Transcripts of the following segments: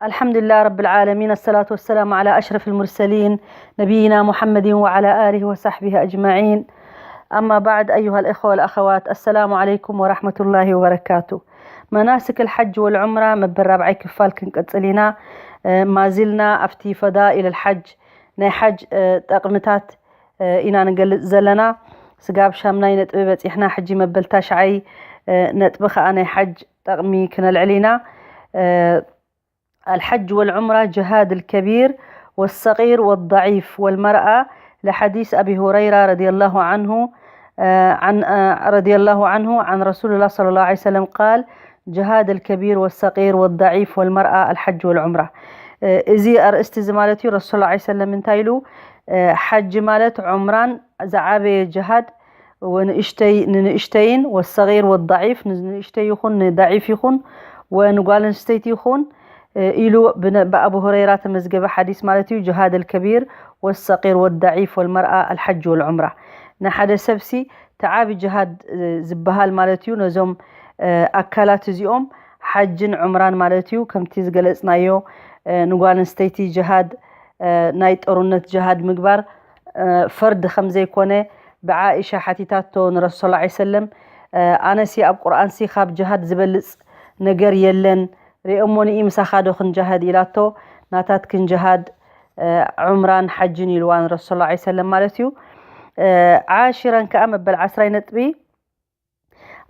الحمد لله رب العالمين، الصلاة والسلام على أشرف المرسلين، نبينا محمد وعلى آله وصحبه أجمعين. أما بعد، أيها الإخوة والأخوات، السلام عليكم ورحمة الله وبركاته. مناسك الحج والعمرة መበል ራብዓይ ክፋል ክንቀጽል ኢና። እ፣ ማዚልና ኣብቲ ፈዳኢል الحج፣ ናይ ሓጅ፣ እ፣ ጠቕምታት፣ እ፣ ኢና ንገልጽ ዘለና። ስጋብ ሻምናይ ነጥቢ በጺሕና፣ ሕጂ መበል ታሽዓይ፣ እ፣ ነጥቢ ከኣ ናይ ሓጅ ጠቕሚ ክነልዕል ኢና። እ፣ الحج والعمرة جهاد الكبير والصغير والضعيف والمرأة، لحديث أبي هريرة رضي الله عنه، آه، عن، آه، رضي الله عنه عن رسول الله صلى الله عليه وسلم قال: جهاد الكبير والصغير والضعيف والمرأة الحج والعمرة. آه، እዚ ኣርእስቲ እዚ ማለት እዩ። ረሱል صلى الله عليه وسلم እንታይ ኢሉ? آه، ሓጂ ማለት ዑምራን ዝዓበየ ጅሃድ ወንእሽተይ፣ ንንእሽተይን፣ ወሰጊር ወዳዒፍ፣ ንንእሽተይ ይኹን ንዳዒፍ ይኹን ወንጓል ኣንስተይቲ ይኹን፣ እ፣ ኢሉ ብነ-፣ ብኣቡ ሁረይራ ተመዝገበ ሓዲስ ማለት እዩ። ጅሃድ ኣልከቢር ወሰቂር ወዳዒፍ ወልመርኣ ኣልሓጅ ወልዑምራ። ንሓደ ሰብሲ ተዓቢ ጅሃድ፣ እ፣ ዝበሃል ማለት እዩ። ነዞም፣ እ፣ ኣካላት እዚኦም ሓጅን ዑምራን ማለት እዩ። ከምቲ ዝገለጽናዮ፣ እ፣ ንጓል ኣንስተይቲ ጅሃድ፣ እ፣ ናይ ጦርነት ጅሃድ ምግባር፣ እ፣ ፈርድ ከም ዘይኮነ ብዓኢሻ ሓቲታቶ ንረሱል ሰለላሁ ዐለይሂ ወሰለም፣ እ፣ ኣነሲ ኣብ ቁርኣንሲ ካብ ጅሃድ ዝበልጽ ነገር የለን፣ ርእየሞኒ ምሳኻ ዶ ክንጀሃድ ኢላቶ፣ ናታትክን ጅሃድ፣ እ፣ ዑምራን ሓጅን ኢልዋ ንረሱል ሰለላሁ ዐለይሂ ወሰለም ማለት እዩ። እ፣ ዓሽረን ከኣ መበል ዓስራይ ነጥቢ፣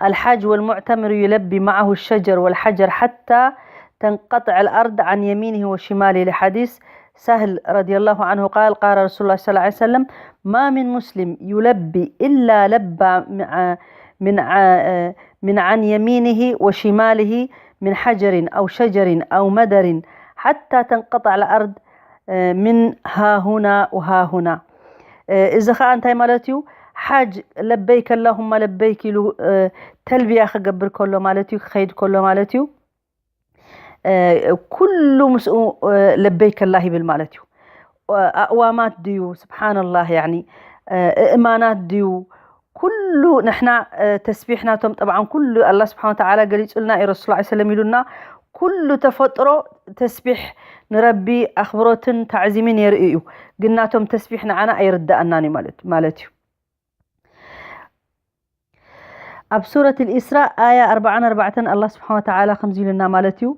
الحاج والمعتمر يلبي معه الشجر والحجر حتى تنقطع الأرض عن يمينه وشماله، لحديث سهل رضي الله عنه قال: قال رسول الله صلى الله عليه وسلم: ما من مسلم يلبي إلا لبى مع-، من ع-، من عن يمينه وشماله من حجر أو شجر أو مدر حتى تنقطع الأرض من ها هنا وها هنا. እዚ ኸኣ እንታይ ማለት እዩ? ሓጅ ለበይክ ኣላሁማ ለበይክ ኢሉ፣ እ፣ ተልቢያ ክገብር ከሎ ማለት እዩ፣ ክኸይድ ከሎ ማለት እዩ። እ፣ ኩሉ ምስኡ፣ እ፣ ለበይክ ኣላህ ይብል ማለት እዩ። እ፣ ኣእዋማት ድዩ? ስብሓንላህ፣ ያኒ፣ እ፣ እእማናት ድዩ? ኩሉ ንሕና፣ እ፣ ተስቢሕ ናቶም፣ ጠብዓን ኩሉ ኣላህ ስብሓን ወተዓላ ገሊጹልና እዩ፣ ረሱል ሰለላሁ ዐለይሂ ወሰለም ኢሉና፣ ኩሉ ተፈጥሮ ተስቢሕ ንረቢ ኣኽብሮትን ታዕዚምን የርኢ እዩ። ግን ናቶም ተስቢሕ ንዓና ኣይርድኣናን እዩ ማለት፣ ማለት እዩ። ኣብ ሱረት ልኢስራእ ኣያ ኣርባዓን ኣርባዕተን ኣላህ ስብሓን ወተዓላ ከምዚ ኢሉና ማለት እዩ፣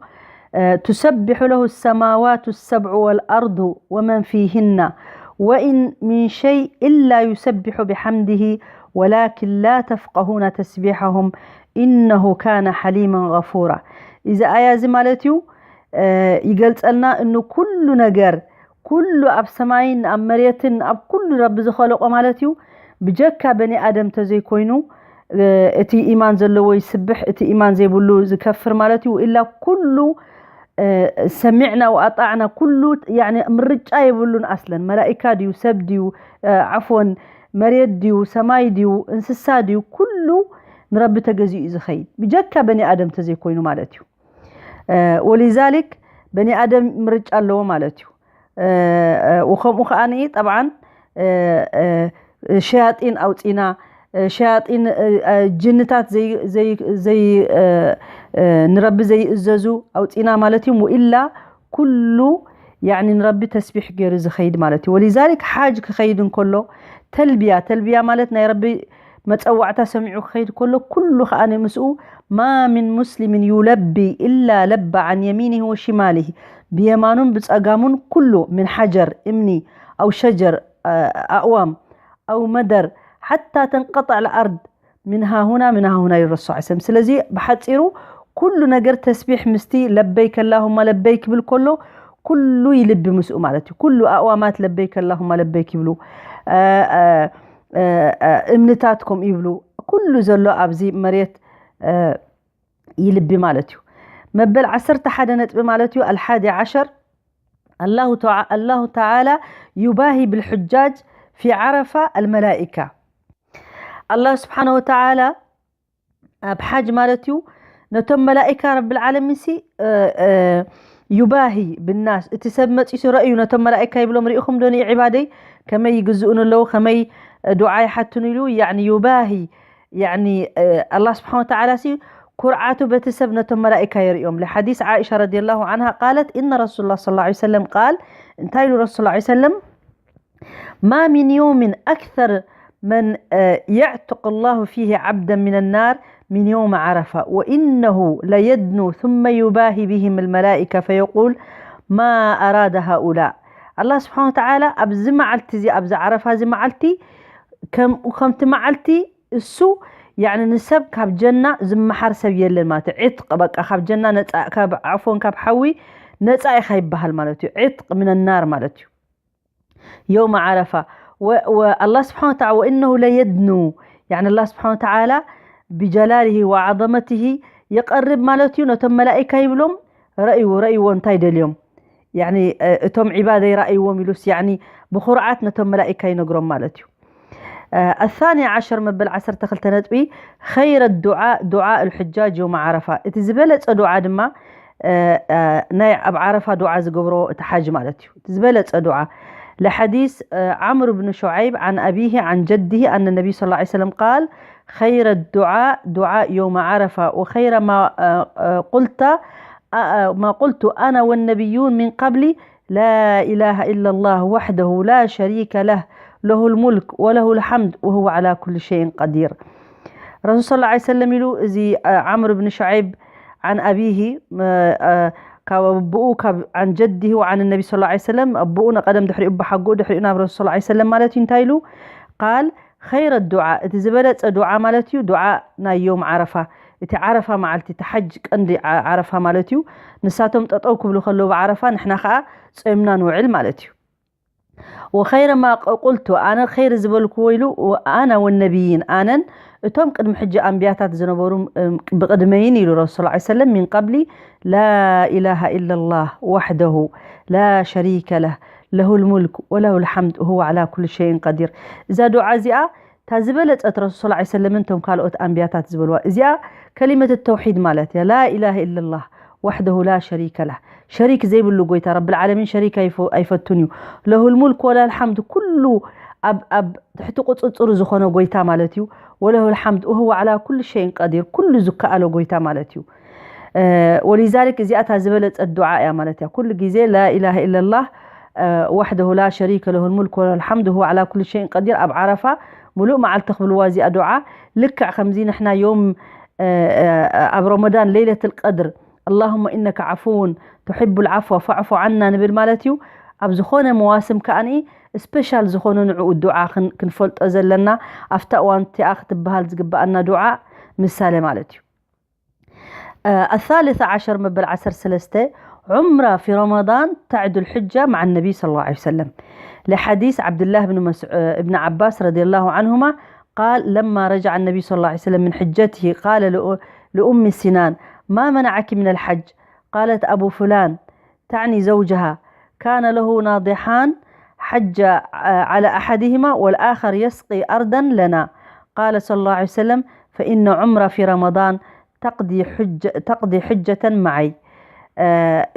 እ፣ تسبح له السماوات السبع والأرض ومن فيهن وإن من شيء إلا يسبح بحمده ولكن لا تفقهون تسبيحهم إنه كان حليما غفورا። እዚ ኣያ እዚ ማለት እዩ፣ እ፣ ይገልጸልና እኑ ኩሉ ነገር፣ ኩሉ ኣብ ሰማይን ኣብ መሬትን ኣብ ኩሉ ረቢ ዝኸለቆ ማለት እዩ፣ ብጀካ በኒ ኣደም ተዘይኮይኑ፣ እ፣ እቲ ኢማን ዘለዎ ይስብሕ፣ እቲ ኢማን ዘይብሉ ዝከፍር ማለት እዩ። ኢላ ኩሉ፣ እ፣ ሰሚዕና ወኣጣዕና፣ ኩሉ፣ ያኒ፣ ምርጫ የብሉን ኣስለን። መላኢካ ድዩ፣ ሰብ ድዩ፣ እ፣ ዓፍወን፣ መሬት ድዩ፣ ሰማይ ድዩ፣ እንስሳ ድዩ፣ ኩሉ ንረቢ ተገዚኡ እዩ ዝኸይድ፣ ብጀካ በኒ ኣደም ተዘይኮይኑ ማለት እዩ። እ፣ ወሊዛሊክ በኒ ኣደም ምርጫ ኣለዎ ማለት እዩ። እ፣ እ፣ ወከምኡ ከኣ ጠብዓን፣ እ፣ እ፣ ሸያጢን ኣውጺና፣ እ፣ ሸያጢን፣ እ፣ እ፣ ጅንታት ዘይ-፣ ዘይ-፣ ዘይ-፣ እ፣ እ፣ ንረቢ ዘይእዘዙ ኣውጺና ማለት እዩ። ወኢላ ኩሉ፣ ያኒ፣ ንረቢ ተስቢሕ ገይሩ ዝኸይድ ማለት እዩ። ወሊዛሊክ ሓጅ ክኸይድ እንከሎ ተልቢያ፣ ተልቢያ ማለት ናይ ረቢ መጸዋዕታ ሰሚዑ ክኸይድ ከሎ ኩሉ ከኣ ምስኡ ما من مسلم يلبي إلا لبى عن يمينه وشماله، ብየማኑን ብጸጋሙን ኩሉ من حجر እምኒ أو شجر፣ እ፣ ኣእዋም أو مدر حتى تنقطع الأرض من ها هنا من ها هنا ኢሉ ረሱል ሰለላሁ ዐለይሂ ወሰለም። ስለዚ ብሓጺሩ ኩሉ ነገር ተስቢሕ ምስቲ ለበይክ ኣላሁማ ለበይክ ክብል ከሎ ኩሉ ይልቢ ምስኡ ማለት እዩ። ኩሉ ኣእዋማት ለበይክ ኣላሁማ ለበይክ ይብሉ። እ፣ እ፣ እ፣ እ፣ እምንታት ከምኡ ይብሉ። ኩሉ ዘሎ ኣብዚ መሬት፣ እ፣ ይልቢ ማለት እዩ። መበል ዓሰርተ ሓደ ነጥቢ ማለት እዩ፣ ኣልሓዲ ዓሸር፣ ኣላሁ ተዓ-፣ ኣላሁ ተዓላ ዩባሂ ብልሑጃጅ ፊ ዓረፋ ኣልመላኢካ። ኣላህ ስብሓነ ወተዓላ ኣብ ሓጅ ማለት እዩ፣ ነቶም መላኢካ ረብል ዓለሚን ሲ፣ እ፣ እ፣ ዩባሂ ብናስ፣ እቲ ሰብ መጺሱ ረእዩ ነቶም መላኢካ ይብሎም፣ "ርኢኹም ዶ ንዒባደይ ከመይ ይግዝኡን ኣለዉ፣ ከመይ፣ እ፣ ዱዓ ይሓቱን?" ኢሉ፣ ያዕኒ ዩባሂ፣ ያዕኒ፣ እ፣ ኣላህ ስብሓነ ወተዓላ ሲ ኩርዓቱ በቲ ሰብ ነቶም መላኢካ የርእዮም። لحديث عائشة رضي الله عنها قالت إن رسول الله صلى الله عليه وسلم قال، እንታይ ኢሉ ረሱል صلى الله عليه وسلم؟ ما من يوم أكثر من آه، يعتق الله فيه عبدا من النار من يوم عرفة، وإنه ليدنو ثم يباهي بهم الملائكة فيقول ما أراد هؤلاء. الله سبحانه وتعالى ኣብዚ መዓልቲ እዚ ኣብዚ ዓረፋ እዚ መዓልቲ ከም ከምቲ መዓልቲ እሱ يعني ንሰብ ካብ ጀና ዝመሓር ሰብ የለን ማለት እዩ። ዕጥቅ በቃ ካብ ጀና ነፃ ካብ ዓፎን ካብ ሓዊ ነፃ ኢኻ ይበሃል ማለት እዩ። ዕጥቅ من النار ማለት እዩ። يوم عرفة و- والله سبحانه وتعالى وإنه ليدنو يعني الله سبحانه وتعالى بجلاله وعظمته يقرب ማለት እዩ። ነቶም መላኢካ ይብሎም ረእይዎ ረእይዎ እንታይ ደልዮም يعني እቶም ዒባደይ ረእይዎም ኢሉስ يعني ብኹርዓት ነቶም መላኢካ ይነግሮም ማለት እዩ። الثاني عشر መበል ዓሰርተ ክልተ ነጥቢ خير الدعاء دعاء الحجاج يوم عرفة። እቲ ዝበለጸ ዱዓ ድማ ናይ ኣብ ዓረፋ ዱዓ ዝገብሮ እቲ ሓጅ ማለት እዩ። እቲ ዝበለጸ ዱዓ لحديث عمرو بن شعيب عن أبيه عن جده أن النبي صلى الله عليه وسلم قال خير الدعاء دعاء يوم عرفة وخير ما قلت ما قلت أنا والنبيون من قبلي لا إله إلا الله وحده لا شريك له له الملك وله الحمد وهو على كل شيء قدير. ረሱል صلى الله عليه وسلم ኢሉ እዚ ዓምር ብን ሸዓይብ عن أبيه ካብ ኣቦኡ ካብ عن جده وعن النبي صلى الله عليه وسلم ኣቦኡ ንቀደም ድሕሪኡ ኣቦሓጎኡ ድሕሪኡ ናብ ረሱል صلى الله عليه وسلم ማለት እዩ እንታይ ኢሉ قال خير الدعاء እቲ ዝበለፀ ዱዓ ማለት እዩ ዱዓ ናይ ዮም ዓረፋ እቲ ዓረፋ መዓልቲ እቲ ሓጅ ቀንዲ ዓረፋ ማለት እዩ ንሳቶም ጠጠው ክብሉ ከለዉ ብዓረፋ ንሕና ከዓ ጾምና ንውዕል ማለት እዩ وخير ما قلت ኣነ خير ዝበልክዎ ኢሉ ኣነ والنبيين ኣነን እቶም ቅድሚ ሕጂ ኣንብያታት ዝነበሩ ብቅድመይን ኢሉ ረሱል صلى الله عليه وسلم من قبلي لا إله إلا الله وحده لا شريك له له الملك وله الحمد وهو على كل شيء قدير እዛ ዱዓ እዚኣ እታ ዝበለጸት ረሱል صلى الله عليه وسلم ቶም ካልኦት ኣንብያታት ዝበልዋ እዚኣ كلمة التوحيد ማለት እያ لا إله إلا الله وحده لا شريك له ሸሪክ ዘይብሉ ጎይታ ረብል ዓለሚን ሸሪክ ኣይፈቱን እዩ له الملك وله الحمد ኩሉ ኣብ ኣብ ትሕቲ ቁፅፅሩ ዝኾነ ጎይታ ማለት እዩ وله الحمد وهو على كل شيء قدير ኩሉ ዝከኣሎ ጎይታ ማለት እዩ ولذلك እዚኣ እታ ዝበለፀት ዱዓ እያ ማለት እያ ኩሉ ግዜ لا إله إلا الله وحده لا شريك له الملك وله الحمد وهو على كل شيء قدير ኣብ ዓረፋ ሙሉእ መዓልቲ ክብልዋ እዚኣ ዱዓ ልክዕ ከምዚ ንሕና ዮም ኣብ ረመዳን ليلة القدر اللهم إنك عفو تحب العفو فاعف عنا ንብል ማለት እዩ ኣብ ዝኾነ መዋስም ከኣ ስፔሻል ዝኾነ ንዕኡ ዱዓ ክንፈልጦ ዘለና ኣብታ እዋን እቲኣ ክትበሃል ዝግበኣና ዱዓ ምሳሌ ማለት እዩ الثالث عشر መበል ዓሰርተ ሰለስተ عمرة في رمضان تعدل حجة مع النبي صلى الله عليه وسلم لحديث عبد الله بن مسعود بن عباس رضي الله عنهما قال لما رجع النبي صلى الله عليه وسلم من حجته قال لأم سنان ما منعك من الحج قالت أبو فلان تعني زوجها كان له ناضحان حج على أحدهما والآخر يسقي أرضا لنا قال صلى الله عليه وسلم فإن عمرة في رمضان تقضي حجة, تقضي حجة معي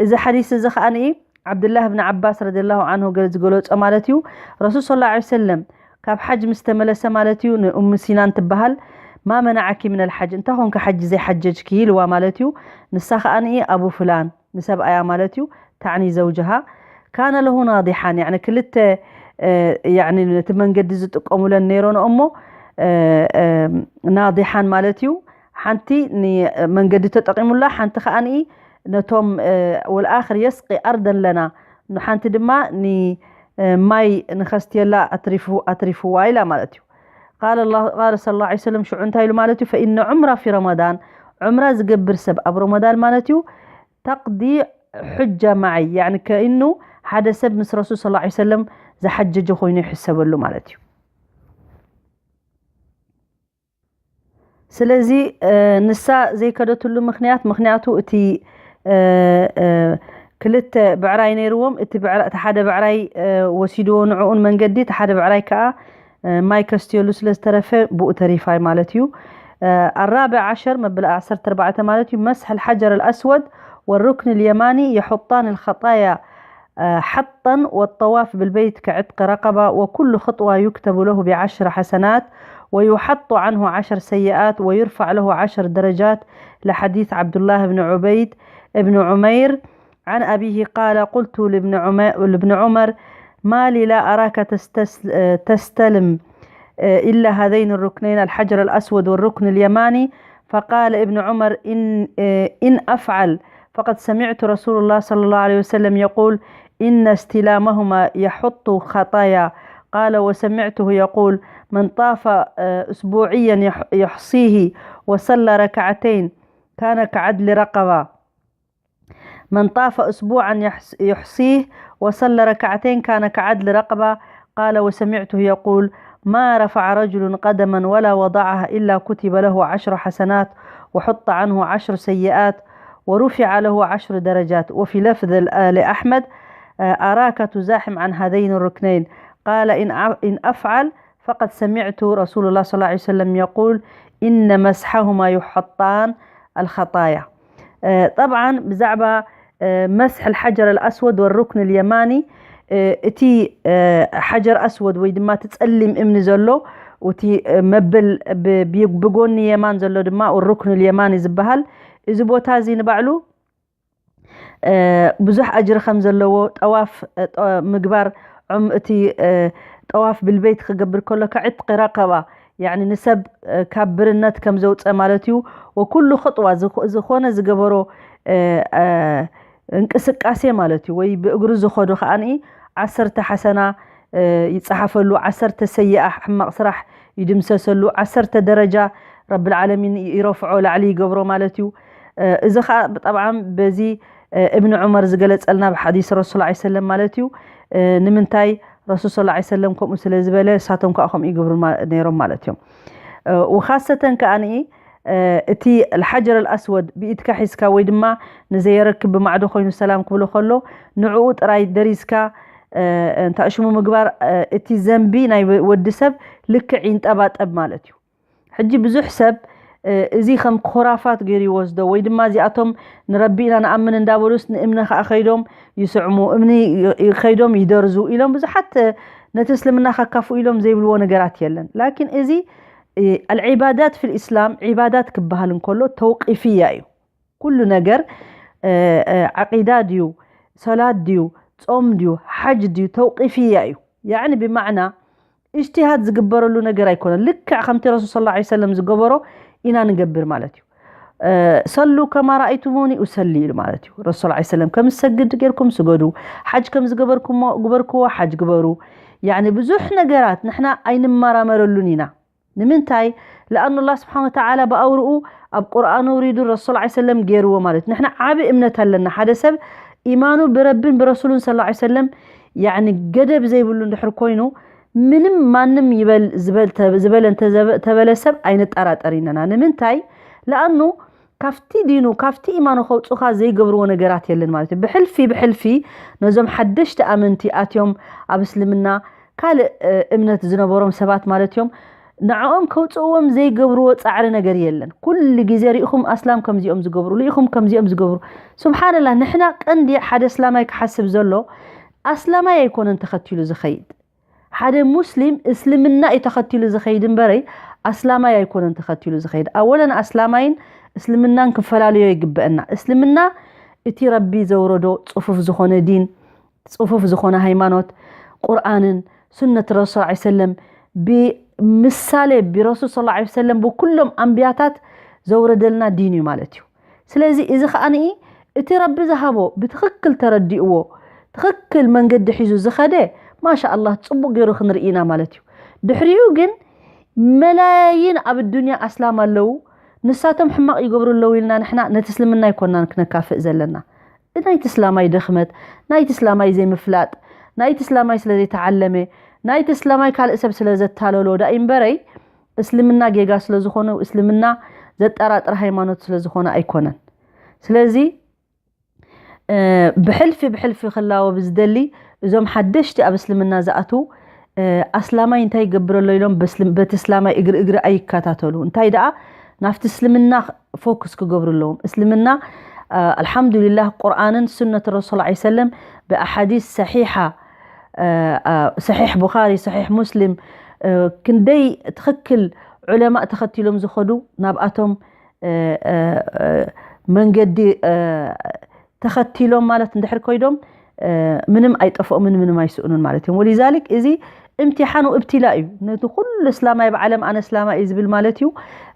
እዚ ሓዲስ እዚ ከኣ ንኢ ዓብድላህ ብን ዓባስ ረዲየላሁ ዓንሁ ዝገለጾ ማለት እዩ ረሱል صلى الله عليه وسلم ካብ ሓጅ ምስ ተመለሰ ማለት እዩ ንኡም ሲናን ትበሃል ما منعك من الحج እንታይ ኮንካ ሓጂ ዘይሓጀጅኪ ኢልዋ ማለት እዩ ንሳ ከኣ ንኢ ኣቡ ፍላን ንሰብኣያ ማለት እዩ تعني زوجها كان له ناضحان يعني ክልተ يعني ነቲ መንገዲ ዝጥቀሙለን ነይሮን እሞ ናዲሓን ማለት እዩ ሓንቲ መንገዲ ተጠቂሙላ ሓንቲ ከኣ ነቶም والآخر يسقي أرضا لنا ንሓንቲ ድማ ማይ ንኸስትየላ ኣትሪፍዋ ኢላ ማለት እዩ قال الله قال صلى الله عليه وسلم ሽዑ እንታይ ኢሉ ማለት እዩ فإن عمرة في رمضان عمرة ዝገብር ሰብ ኣብ ረመዳን ማለት እዩ تقضي حجة معي يعني كأنه ሓደ ሰብ ምስ ረሱል صلى الله عليه وسلم ዝሓጀጀ ኮይኑ ይሕሰበሉ ማለት እዩ ስለዚ ንሳ ዘይከደትሉ ምኽንያት ምኽንያቱ እቲ ክልተ ብዕራይ ነይርዎም እቲ ሓደ ብዕራይ ወሲድዎ ንዕኡን መንገዲ እቲ ሓደ ብዕራይ ከዓ ማይ ከስትየሉ ስለ ዝተረፈ ብኡ ተሪፋይ ማለት እዩ الرابع عشر መበል ዓሰርተ ኣርባዕተ ማለት እዩ مسح الحجر الأسود والركن اليماني يحطان الخطايا حطا والطواف بالبيت كعتق رقبة وكل خطوة يكتب له بعشر حسنات ويحط عنه عشر سيئات ويرفع له عشر درجات لحديث عبد الله بن عبيد بن عمير عن أبيه قال: قلت لابن عمر، لابن عمر: ما لي لا أراك تستس-، تستلم إلا هذين الركنين، الحجر الأسود والركن اليماني؟ فقال ابن عمر: إن، إن أفعل، فقد سمعت رسول الله صلى الله عليه وسلم يقول: إن استلامهما يحط خطايا. قال: وسمعته يقول: من طاف، آه، أسبوعيا يح-، يحصيه وصلى ركعتين كان كعدل رقبة. من طاف أسبوعا يحص-، يحصيه وصلى ركعتين كان كعدل رقبة. قال: وسمعته يقول: ما رفع رجل قدما ولا وضعها إلا كتب له عشر حسنات وحط عنه عشر سيئات ورفع له عشر درجات. وفي لفظ ال-، لأحمد: آه، أراك تزاحم عن هذين الركنين. قال: إن ع-، إن أفعل، فقد سمعت رسول الله صلى الله عليه وسلم يقول: إن مسحهما يحطان الخطايا. آه، طبعا ብዛዕባ፣ آه، مسح الحجر الأسود والركن اليماني، آه، እቲ፣ آه، حجر أسود ወይ ድማ እቲ ጸሊም እምኒ ዘሎ፣ እቲ፣ آه፣ መብል ብ-፣ ብ-፣ ብጎኒ የማን ዘሎ ድማ الركن اليماني ዝበሃል፣ እዚ ቦታ እዚ ንባዕሉ ብዙሕ ኣጅሪ ከም ዘለዎ፣ ጠዋፍ ምግባር፣ እቲ ጠዋፍ ብልበይት ክገብር ከሎ ከዕጥቂ ረቀባ፣ ያኒ ንሰብ ካብ ብርነት ከም ዘውፀ ማለት እዩ። ወኩሉ ክጥዋ ዝኾነ ዝገበሮ እንቅስቃሴ ማለት እዩ፣ ወይ ብእግሩ ዝኸዶ ከዓኒ ዓሰርተ ሓሰና ይፀሓፈሉ፣ ዓሰርተ ሰይኣ ሕማቕ ስራሕ ይድምሰሰሉ፣ ዓሰርተ ደረጃ ረብል ዓለሚን ይረፍዖ፣ ላዕሊ ይገብሮ ማለት እዩ። እዚ ከዓ ብጠብዓም በዚ እብን ዑመር ዝገለፀልና ብሓዲስ ረሱል ላ ሰለም ማለት እዩ። ንምንታይ ረሱል ስለ ላ ሰለም ከምኡ ስለ ዝበለ እሳቶም ከዓ ከምኡ ይገብሩ ነይሮም ማለት እዮም። ውካሰተን ከዓኒ እቲ ልሓጀር ኣልኣስወድ ብኢድካ ሒዝካ ወይ ድማ ንዘየረክብ ብማዕዶ ኮይኑ ሰላም ክብሎ ከሎ ንዕኡ ጥራይ ደሪዝካ እንታ ሽሙ ምግባር እቲ ዘንቢ ናይ ወዲ ሰብ ልክዕ ይንጠባጠብ ማለት እዩ። ሕጂ ብዙሕ ሰብ እዚ ከም ኮራፋት ገይሩ ይወስዶ ወይ ድማ እዚኣቶም ንረቢ ኢና ንኣምን እንዳበሉስ ንእምኒ ከዓ ከይዶም ይስዕሙ፣ እምኒ ከይዶም ይደርዙ ኢሎም ብዙሓት ነቲ እስልምና ካካፍኡ ኢሎም ዘይብልዎ ነገራት የለን። ላኪን እዚ ኣልዒባዳት ፊል ኢስላም ዒባዳት ክበሃል እንከሎ ተውቂፍያ እዩ። ኩሉ ነገር ዓቂዳ ድዩ፣ ሰላት ድዩ፣ ጾም ድዩ፣ ሓጅ ድዩ፣ ተውቂፍያ እዩ። ያዕኒ ብማዕና እጅትሃድ ዝግበረሉ ነገር ኣይኮነን። ልክዕ ከምቲ ረሱል ስለ ላ ሰለም ዝገበሮ ኢና ንገብር ማለት እዩ። ሰሉ ከማ ረኣይቱሙኒ ኡሰሊ ኢሉ ማለት እዩ ረሱል ላ ሰለም። ከም ዝሰግድ ጌርኩም ስገዱ፣ ሓጅ ከም ዝገበርኩሞ ግበርክዎ፣ ሓጅ ግበሩ። ያዕኒ ብዙሕ ነገራት ንሕና ኣይንመራመረሉን ኢና። ንምንታይ? ለኣኑ ኣላ ስብሓን ወተዓላ ብኣውርኡ ኣብ ቁርኣኑ ውሪዱ ረሱል ላ ሰለም ገይርዎ ማለት እዩ። ንሕና ዓቢ እምነት ኣለና። ሓደ ሰብ ኢማኑ ብረብን ብረሱሉን ስለ ላ ሰለም ያዕኒ ገደብ ዘይብሉ እንድሕር ኮይኑ ምንም ማንም ይበል ዝበል ተ-፣ ዝበለ እንተዘበ-፣ ተበለ ሰብ ኣይንጠራጠር ኢነና። ንምንታይ? ለኣኑ ካብቲ ዲኑ ካብቲ ኢማኑ ከውፁኻ ዘይገብርዎ ነገራት የለን ማለት እዩ። ብሕልፊ ብሕልፊ ነዞም ሓደሽቲ ኣመንቲ ኣትዮም ኣብ እስልምና ካልእ እምነት ዝነበሮም ሰባት ማለት እዮም። ንዕኦም ከውፅእዎም ዘይገብርዎ ፃዕሪ ነገር የለን። ኩሉ ግዜ ሪኢኹም ኣስላም ከምዚኦም ዝገብሩ፣ ሪኢኹም ከምዚኦም ዝገብሩ። ስብሓንላ፣ ንሕና ቀንዲ ሓደ ኣስላማይ ክሓስብ ዘሎ ኣስላማይ ኣይኮነን ተኸቲሉ ዝኸይድ። ሓደ ሙስሊም እስልምና እዩ ተኸቲሉ ዝኸይድ እምበረይ ኣስላማይ ኣይኮነን ተኸቲሉ ዝኸይድ። ኣወለን ኣስላማይን እስልምናን ክፈላለዮ ይግበአና። እስልምና እቲ ረቢ ዘውረዶ ፅፉፍ ዝኾነ ዲን፣ ፅፉፍ ዝኾነ ሃይማኖት፣ ቁርኣንን ሱነት ረሱል ላ ሰለም ብምሳሌ ብረሱል ስለ ላ ሰለም ብኩሎም ኣንብያታት ዘውረደልና ዲን እዩ ማለት እዩ። ስለዚ እዚ ከዓኒ እቲ ረቢ ዝሃቦ ብትኽክል ተረዲእዎ ትኽክል መንገዲ ሒዙ ዝኸደ ማሻ ኣላህ ፅቡቅ ገይሩ ክንርኢ ኢና ማለት እዩ። ድሕሪኡ ግን መላይን ኣብ ዱንያ ኣስላም ኣለዉ፣ ንሳቶም ሕማቕ ይገብሩ ኣለዉ ኢልና ንሕና ነቲ እስልምና ኣይኮናን ክነካፍእ ዘለና። ናይቲ እስላማይ ድኽመት፣ ናይቲ እስላማይ ዘይምፍላጥ፣ ናይቲ እስላማይ ስለ ዘይተዓለመ፣ ናይቲ እስላማይ ካልእ ሰብ ስለ ዘታለሎ ዳእ እምበረይ እስልምና ጌጋ ስለ ዝኾነ፣ እስልምና ዘጠራጥር ሃይማኖት ስለ ዝኾነ ኣይኮነን። ስለዚ ብሕልፊ ብሕልፊ ክላወ ብዝደሊ እዞም ሓደሽቲ ኣብ እስልምና ዝኣትዉ ኣስላማይ እንታይ ይገብር ኣሎ ኢሎም በቲ እስላማይ እግሪ እግሪ ኣይከታተሉ። እንታይ ደኣ ናብቲ እስልምና ፎክስ ክገብሩ ኣለዎም። እስልምና ኣልሓምዱሊላህ ቁርኣንን ሱነት ረሱል ላ ሰለም ብኣሓዲስ ሰሒሓ፣ ሰሒሕ ቡኻሪ፣ ሰሒሕ ሙስሊም ክንደይ ትኽክል ዑለማእ ተኸቲሎም ዝኸዱ ናብኣቶም መንገዲ ተኸቲሎም ማለት እንድሕር ኮይዶም ምንም ኣይጠፍኦምን፣ ምንም ኣይስእኑን ማለት እዮም። ወሊዛሊክ እዚ እምትሓኑ እብትላ እዩ። ነቲ ኩሉ እስላማይ ብዓለም ኣነ እስላማይ እዩ ዝብል ማለት እዩ።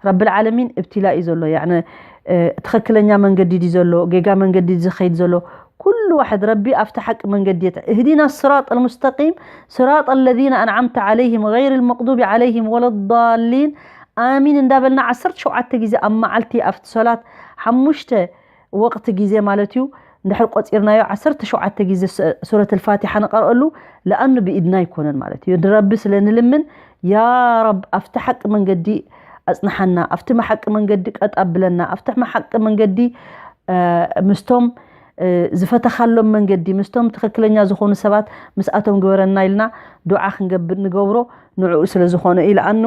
ረብል ዓለሚን እብትላ እዩ ዘሎ። ያዕኒ ትኽክለኛ መንገዲ ድዩ ዘሎ፣ ጌጋ መንገዲ ዝኸይድ ዘሎ፣ ኩሉ ዋሕድ ረቢ ኣብቲ ሓቂ መንገዲ የት-፣ እህዲና ስራጥ ኣልሙስተቂም ስራጥ ኣለዚነ ኣንዓምተ ዓለይሂም ገይር ልመቅዱቢ ዓለይሂም ወለዳሊን ኣሚን እንዳበልና ዓሰርተ ሸውዓተ ግዜ ኣብ መዓልቲ ኣብቲ ሶላት ሓሙሽተ ወቕቲ ግዜ ማለት እዩ። እንድሕር ቆፂርናዮ ዓሰርተ ሸውዓተ ግዜ ሱረት ልፋቲሓ ንቐርአሉ። ለኣኑ ብኢድና ኣይኮነን ማለት እዩ። ንረቢ ስለ ንልምን፣ ያ ረብ ኣብቲ ሓቂ መንገዲ ኣፅንሓና፣ ኣብቲ መሓቂ መንገዲ ቀጥ ኣብለና፣ ኣብቲ መሓቂ መንገዲ ምስቶም ዝፈተኻሎም መንገዲ ምስቶም ትኽክለኛ ዝኾኑ ሰባት ምስኣቶም ግበረና ኢልና ዱዓ ክንገብር ንገብሮ ንዕኡ ስለ ዝኾነ እዩ። ለኣኑ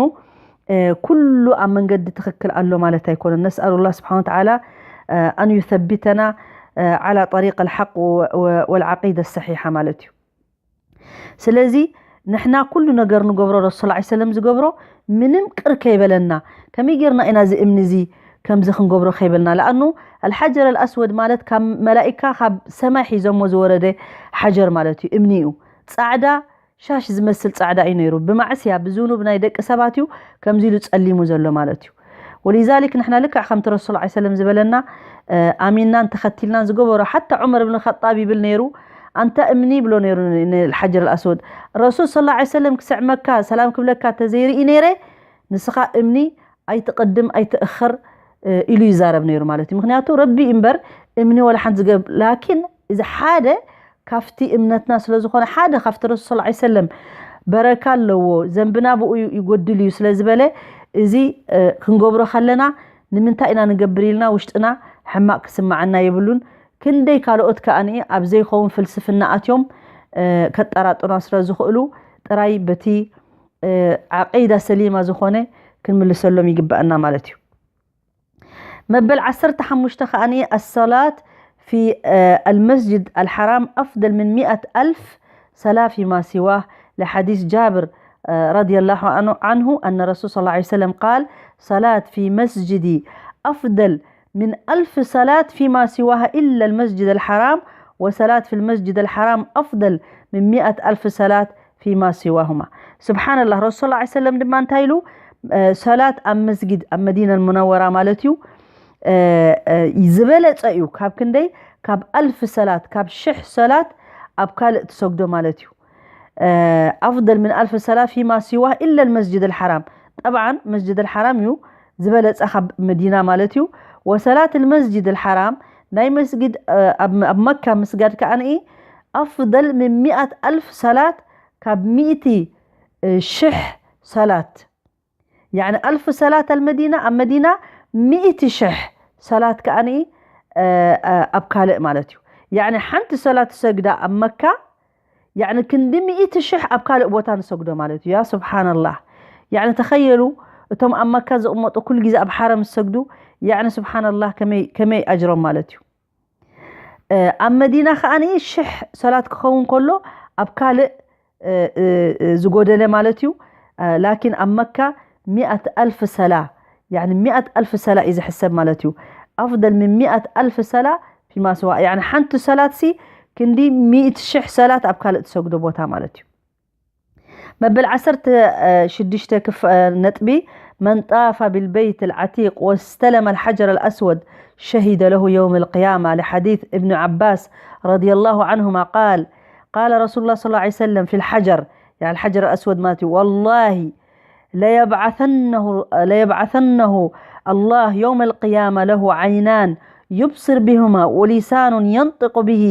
ኩሉ ኣብ መንገዲ ትኽክል ኣሎ ማለት ኣይኮነን። ነስኣሉ ላ ስብሓን ወተዓላ ኣን ዩሰቢተና ዓላ ጠሪቅ ኣልሓቅ ወልዓቂደ ሰሒሓ ማለት እዩ። ስለዚ ንሕና ኩሉ ነገር ንገብሮ ረሱል ላ ሰለም ዝገብሮ ምንም ቅር ከይበለና ከመይ ጌርና ኢና እዚ እምኒ እዚ ከምዚ ክንገብሮ ከይበልና። ለኣኑ ኣልሓጀር ኣልኣስወድ ማለት ካብ መላኢካ ካብ ሰማይ ሒዞሞ ዝወረደ ሓጀር ማለት እዩ። እምኒ እዩ። ፃዕዳ ሻሽ ዝመስል ፃዕዳ እዩ ነይሩ። ብማዕስያ ብዝኑብ ናይ ደቂ ሰባት እዩ ከምዚ ኢሉ ጸሊሙ ዘሎ ማለት እዩ። ወሊዛሊክ ንሕና ልክዕ ከምቲ ረሱል ላ ሰለም ዝበለና ኣሚንናን ተኸቲልናን ዝገበሮ ሓታ ዑመር ብን ኸጣብ ይብል ነይሩ። ኣንታ እምኒ ይብሎ ነይሩ ንሓጀር ኣልኣስወድ። ረሱል ስለ ላ ሰለም ክስዕ መካ ሰላም ክብለካ ተዘይርኢ ነይረ ንስኻ እምኒ ኣይትቕድም ኣይትእኸር ኢሉ ይዛረብ ነይሩ ማለት እዩ። ምክንያቱ ረቢ እምበር እምኒ ወላ ሓንቲ ዝገብ ላኪን እዚ ሓደ ካብቲ እምነትና ስለ ዝኾነ ሓደ ካብቲ ረሱል ስለ ሰለም በረካ ኣለዎ ዘንብና ብኡ ይጎድል እዩ ስለ ዝበለ እዚ ክንገብሮ ከለና ንምንታይ ኢና ንገብር ኢልና ውሽጥና ሕማቕ ክስምዓና የብሉን። ክንደይ ካልኦት ከኣ ኣብ ዘይኸውን ፍልስፍና ኣትዮም ከጠራጥሩና ስለ ዝኽእሉ ጥራይ በቲ ዓቂዳ ሰሊማ ዝኾነ ክንምልሰሎም ይግባኣና ማለት እዩ። መበል ዓሰርተ ሓሙሽተ ከኣ ኣሰላት ፊ ኣልመስጅድ ኣልሓራም ኣፍደል ምን ሚኣት ኣልፍ ሰላ ፊማ ሲዋህ ለሓዲስ ጃብር ረዲየላሁ ዐንሁ ኣነ ረሱል ሰለላሁ ዐለይሂ ወሰለም ቃል ሰላት ፊ መስጅዲ ኣፍደል ምን ኣልፍ ሰላት ፊማ ሲዋህ ኢላ ኣልመስጅድ ኣልሓራም ወሰላት ፊ ልመስጅድ ኣልሓራም ኣፍደል ምን ሚኣት ኣልፍ ሰላት ፊማ ሲዋሁማ። ስብሓንላህ ረሱል ሰለላሁ ዐለይሂ ወሰለም ድማ እንታይ ኢሉ? ሰላት ኣብ መስጊድ ኣብ መዲና ሙነወራ ማለት እዩ ዝበለፀ እዩ። ካብ ክንደይ? ካብ ኣልፍ ሰላት ካብ ሽሕ ሰላት ኣብ ካልእ ትሰግዶ ማለት እዩ። ኣፍደል ምን ኣልፍ ሰላት ፊማ ሲዋህ ኢላ ልመስጅድ ኣልሓራም። ጠብዓን መስጅድ ኣልሓራም እዩ ዝበለፀ ካብ መዲና ማለት እዩ። ወሰላት ልመስጅድ ኣልሓራም ናይ መስጊድ ኣብ መካ ምስጋድ ከኣ ኣፍደል ምን ሚኣት ኣልፍ ሰላት ካብ ሚእቲ ሽሕ ሰላት ያዕኒ ኣልፍ ሰላት ኣልመዲና ኣብ መዲና ሚእቲ ሽሕ ሰላት ከኣ ኣብ ካልእ ማለት እዩ። ያዕኒ ሓንቲ ሰላት ትሰግዳ ኣብ መካ ያዕኒ ክንዲ ሚእቲ ሽሕ ኣብ ካልእ ቦታ ንሰግዶ ማለት እዩ። ያ ስብሓንላህ። ያዕኒ ተኸየሉ እቶም ኣብ መካ ዝቕመጡ ኩሉ ግዜ ኣብ ሓረም ዝሰግዱ ያዕኒ ስብሓንላህ ከመይ ኣጅሮም ማለት እዩ። ኣብ መዲና ከኣ ሽሕ ሰላት ክኸውን ከሎ ኣብ ካልእ ዝጎደለ ማለት እዩ። ላኪን ኣብ መካ ሚኣት ኣልፍ ሰላ ያዕኒ ሚኣት ኣልፍ ሰላ እዩ ዝሕሰብ ማለት እዩ። ኣፍደል ምን ሚኣት ኣልፍ ሰላ ፊማ ስዋ ያዕኒ ሓንቲ ሰላት ሲ ክንዲ ሚእቲ ሽሕ ሰላት ኣብ ካልእ ትሰግዶ ቦታ ማለት እዩ። መበል ዓሰርተ ሽዱሽተ ክፍ ነጥቢ መን ጣፈ ብልበይት ልዓቲቅ ወስተለመ ልሓጀር ኣልኣስወድ ሸሂደ ለሁ የውም ልቅያማ። ለሓዲት እብኒ ዓባስ ረዲየላሁ ዓንሁማ ቃል ቃለ ረሱሉላህ ሰለላሁ ዐለይሂ ወሰለም ፊ ልሓጀር ያዕኒ ልሓጀር ኣልኣስወድ ማለት እዩ። ወላሂ ለየብዓሰነሁ ለየብዓሰነሁ ኣላህ የውም ልቅያማ ለሁ ዓይናን ዩብስር ቢሁማ ወሊሳኑን የንጥቁ ቢሂ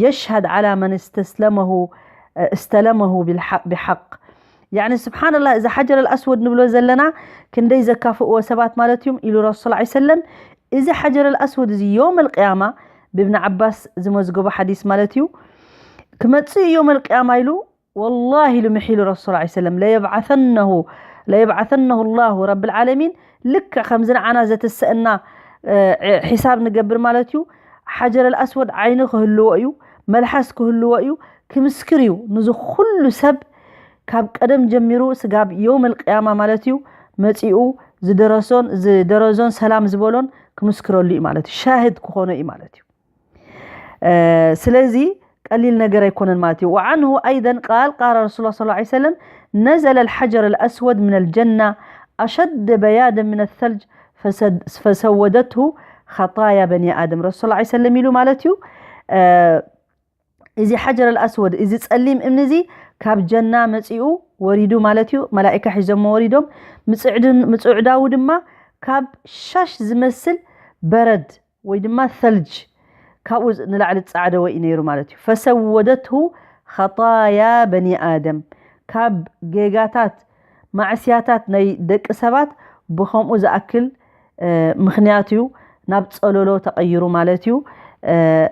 የሽሃድ ዓላ መን እስተስለመሁ እስተለመሁ ብሓቅ ያዕኒ ስብሓንላህ እዚ ሓጀር ኣልኣስወድ ንብሎ ዘለና ክንደይ ዘካፍእዎ ሰባት ማለት እዮም ኢሉ ረሱል ላ ሰለም። እዚ ሓጀር ኣልኣስወድ እዚ ዮም ኣልቅያማ ብእብኒ ዓባስ ዝመዝገቦ ሓዲስ ማለት እዩ ክመፅእ ዮም ኣልቅያማ ኢሉ ወላሂ ኢሉ ምሒሉ ረሱል ላ ሰለም ለየብዓሰነሁ ለየብዓሰነሁ ላሁ ረብልዓለሚን ልክዕ ከምዚ ንዓና ዘተሰእና ሒሳብ ንገብር ማለት እዩ። ሓጀር ኣልኣስወድ ዓይኒ ክህልዎ እዩ፣ መልሓስ ክህልዎ እዩ፣ ክምስክር እዩ ንዚ ኩሉ ሰብ ካብ ቀደም ጀሚሩ ስጋብ የውም ኣልቅያማ ማለት እዩ መፂኡ ዝደረሶን ዝደረዞን ሰላም ዝበሎን ክምስክረሉ እዩ ማለት እዩ። ሻህድ ክኾኖ እዩ ማለት እዩ። ስለዚ ቀሊል ነገር ኣይኮነን ማለት እዩ። وعنه أيضا قال قال رسول الله صلى الله عليه وسلم نزل الحجر الأسود من الجنة أشد بياضا من الثلج فسودته خطايا بني آدم. ረሱል صلى الله عليه وسلم ኢሉ ማለት እዩ። እዚ ሓጀር ኣልኣስወድ፣ እዚ ጸሊም እምኒ እዚ ካብ ጀና መጺኡ ወሪዱ ማለት እዩ። መላኢካ ሒዞሞ ወሪዶም፣ ምጽዕዳዉ ድማ ካብ ሻሽ ዝመስል በረድ ወይ ድማ ثلج ካብኡ ንላዕሊ ጻዕደወ እዩ ነይሩ ማለት እዩ። فسودته خطايا بني آدم ካብ ጌጋታት ማዕስያታት ናይ ደቂ ሰባት ብኸምኡ ዝኣክል ምኽንያት እዩ ናብ ጸለሎ ተቐይሩ ማለት እዩ።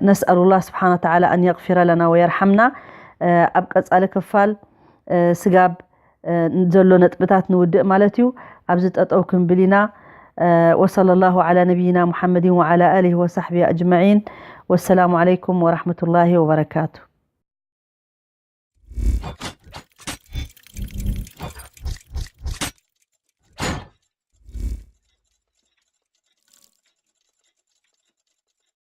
نسأل الله سبحانه وتعالى أن يغفر لنا ويرحمنا። ኣብ ቀጻሊ ክፋል ስጋብ ዘሎ ነጥብታት ንውድእ ማለት እዩ። ኣብዚ ጠጠው ክንብል ኢና። وصلى الله على نبينا محمد وعلى آله وصحبه أجمعين. والسلام عليكم ورحمة الله وبركاته.